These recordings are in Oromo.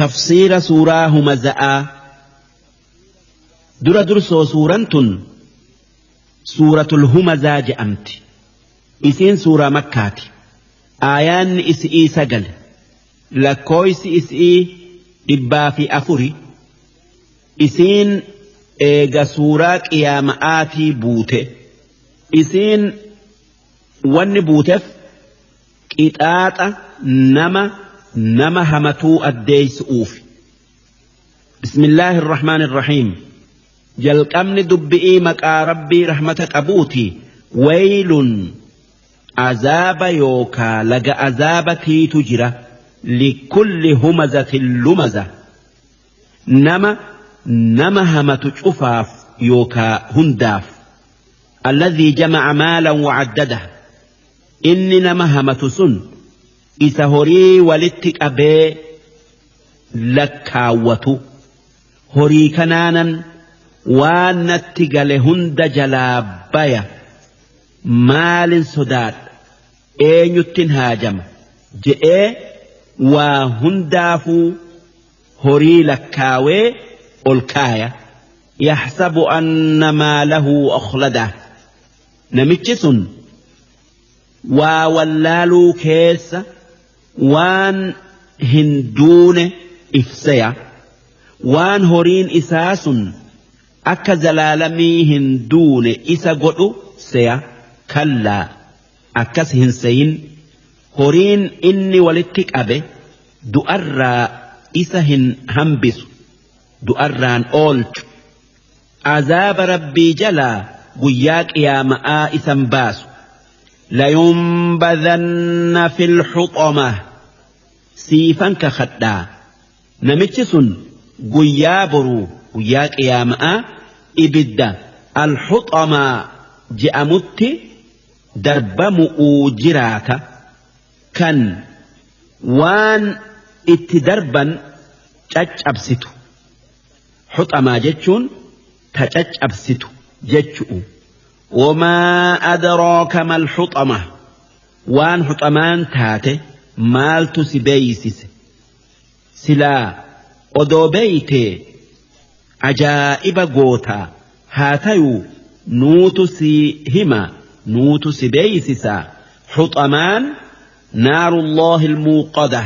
Tafsiira suuraa humaza'aa. Dura dursoo suuraan tun suuratul humazaa je'amti. Isiin suuraa Makkaati. Aayaanni isi'ii 9, lakkooysi isi'ii 104. Isiin eega suuraa qiyaama'aatii buute. Isiin wanni buutef qixaaxa nama nama hamatuu addeeysu'uufi. Bismillaahi irrahmaani irrahiim. Jalqabni dubbi'ii maqaa Rabbii rahmata qabuuti. Waylun, azaaba yookaa laga azaabatiitu jira, likulli humazatin lumaza, nama nama hamatu cufaaf yookaa hundaaf. Alladhii jama'a maalan wa'addada, inni nama hamatu sun isa horii walitti qabee lakkaawwatu, horii kanaanan waan natti gale hunda jalaa baya, maalin sodaadha, eenyuttin haajama je'ee waa hundaafuu horii lakkaawee ol kaaya. Yaxsabu anna maalahu akhlada, namichi sun waa wallaaluu keessa waan hin duune ifseya, waan horiin isaa sun akka zalaalamii hin duune isa godhu seya. Kallaa, akkas hin seyin. Horiin inni walitti qabe du'arraa isa hin hambisu, du'arraan oolchu, azaaba Rabbii jalaa guyyaa qiyaama'aa isan baasu. Layunbadhanna fil huxama, siifan kakadhaa, namichi sun guyyaa boruu, guyyaa qiyaama'aa, ibidda alhuxamaa je'amutti darbamu'uu jiraata, kan waan itti darban caccabsitu. Huxamaa jechuun ta caccabsitu jechu'u. Wamaa adraaka mal huxama, waan huxamaan taate maaltu si beeysise? Silaa odoo beeytee ajaa'iba gootaa. Haa tayuu nuutu si hima, nuutu si beeysisa. Huxamaan naarullahi almuuqada,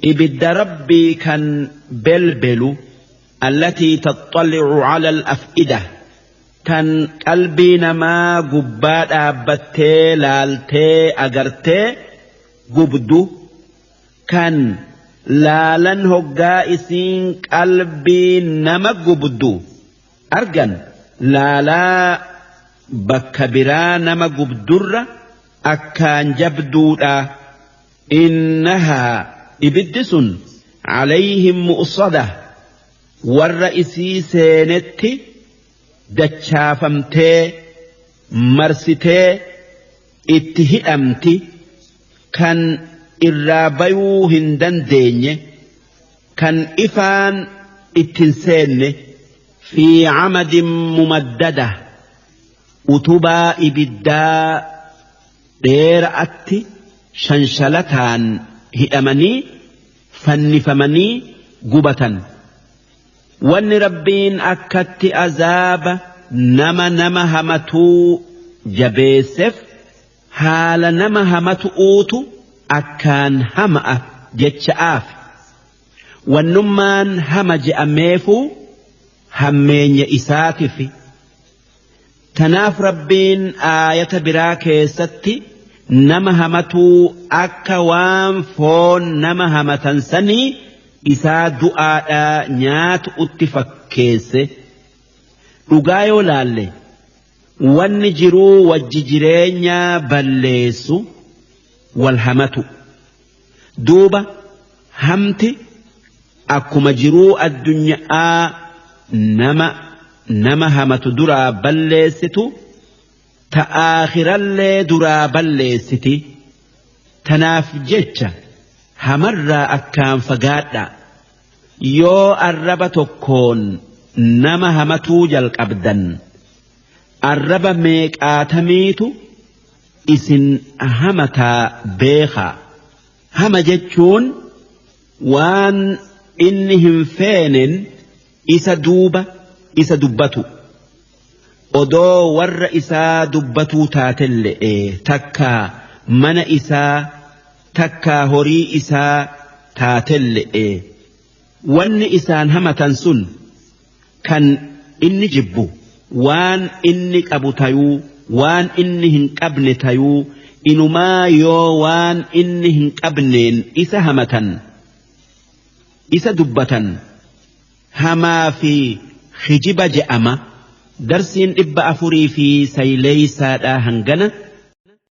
ibidda Rabbii kan belbelu, allatii taxxali'u cala al-af'ida, tan qalbii namaa gubbaa dhaabbattee laaltee agartee gubdu, kan laalan hoggaa isiin qalbii nama gubdu argan laalaa bakka biraa nama gubdurra akkaan jabduudha. Innahaa, ibiddi sun, calayhim mu'sada, warra isii seenetti dachaafamtee marsitee itti hidhamti, kan irraa bayuu hin dandeenye, kan ifaan itti hin seenne. Fi camadin mumaddada, utubaa ibiddaa dheera'atti shanshalataan hidhamanii fannifamanii gubatan. Wanni Rabbiin akkatti azaaba nama nama hamatuu jabeessef haala nama hamatu'uutu akkaan hama'a jecha'aaf. Wannummaan hama je'ameefuu hammeenya isaatifi. Tanaaf Rabbiin aayata biraa keessatti nama hamatuu akka waan foon nama hamatan sanii isaa du'aadhaa nyaatu'utti fakkeesse. Dhugaa yoo laalle wanni jiruu wajji jireenyaa balleessu wal hamatu. Duuba hamti akkuma jiruu addunya'aa nama nama hamatu duraa balleessitu ta aakhirallee duraa balleessiti. Tanaaf jecha hamarraa akkaan fagaadhaa. Yoo arraba tokkoon nama hamatuu jalqabdan arraba meeqaatamiitu isin hamataa beekaa. Hama jechuun waan inni hin feenen isa duuba isa dubbatu. Odoo warra isaa dubbatuu taatelle'e takkaa mana isaa takkaa horii isaa taatelle'e wanni isaan hamatan sun kan inni jibbu waan inni qabu tayuu waan inni hin qabne tayuu inumaa yoo waan inni hin qabneen isa hamatan isa dubbatan hamaa fi hijiba je'ama. Darsiin 409 hangana.